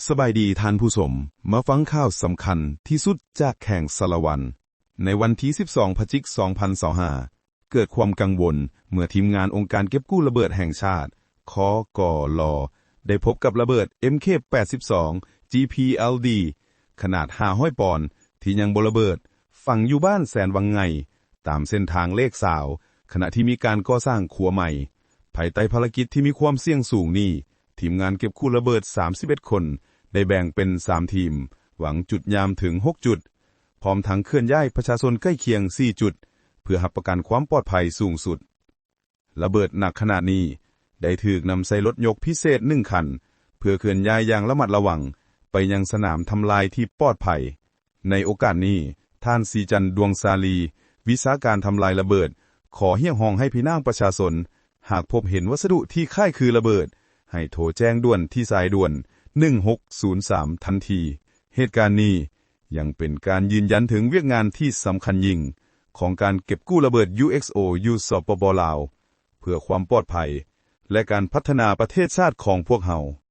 ສະບາຍດີທ່ານຜູ້ຊົມ, ມາຟັງຂ່າວສຳຄັນທີ່ສຸດຈາກແຂວງສາລະວັນ. ໃນວັນທີສິບສອງ ພະຈິກ ສອງພັນຊາວຫ້າ ເກີດຄວາມກັງວົນເມື່ອທີມງານອົງການເກັບກູ້ລະເບີດແຫ່ງຊາດ ຄກລ ໄດ້ພົບກັບລະເບີດ ເອັມເຄ ແປດສິບສອງ ຈີພີແອລດີ ຂະໜາດຫ້າຮ້ອຍປອນ ທີ່ຍັງບໍ່ລະເບີດ ຝັງຢູ່ບ້ານແສນວັງໄງ ຕາມເສັ້ນທາງເລກຊາວ ຂະນະທີ່ມີການກໍ່ສ້າງຂົວໃໝ່. ພາຍໃຕ້ພາລະກິດທີ່ມີຄວາມສ່ຽງສູງນີ້, ທີມງານເກັບກູ້ລະເບີດ ສາມສິບເອັດຄົນ ໄດ້ແບ່ງເປັນສາມທີມ, ວາງຈຸດຍາມເຖິງຫົກຈຸດ, ພ້ອມທັງເຄື່ອນຍ້າຍປະຊາຊົນໃກ້ຄຽງສີ່ຈຸດ ເພື່ອຮັບປະກັນຄວາມປອດໄພສູງສຸດ. ລະເບີດໜັກຂະໜາດນີ້ ໄດ້ຖືກນຳໃສ່ລົດຍົກພິເສດໜຶ່ງຄັນ ເພື່ອເຄື່ອນຍ້າຍຢ່າງລະມັດລະວັງໄປຍັງສະໜາມທຳລາຍທີ່ປອດໄພ. ໃນໂອກາດນີ້, ທ່ານ ສີຈັນ ດວງສາລີ, ວິຊາການທຳລາຍລະເບີດ, ຂໍຮຽກຮ້ອງໃຫ້ພີ່ນ້ອງປະຊາຊົນ, ຫາກພົບເຫັນວັດສະດຸທີ່ຄ້າຍຄືລະເບີດ, ໃຫ້ໂທແຈ້ງດ່ວນທີ່ສາຍດ່ວນ ໜຶ່ງຫົກສູນສາມ ທັນທີ. ເຫດການນີ້ຍັງເປັນການຢືນຢັນເຖິງວຽກງານທີ່ສຳຄັນຍິ່ງຂອງການເກັບກູ້ລະເບີດ ຢູເອັກໂອ ຢູ່ ສປປ ລາວ ເພື່ອຄວາມປອດໄພ ແລະ ການພັດທະນາປະເທດຊາດຂອງພວກເຮົາ.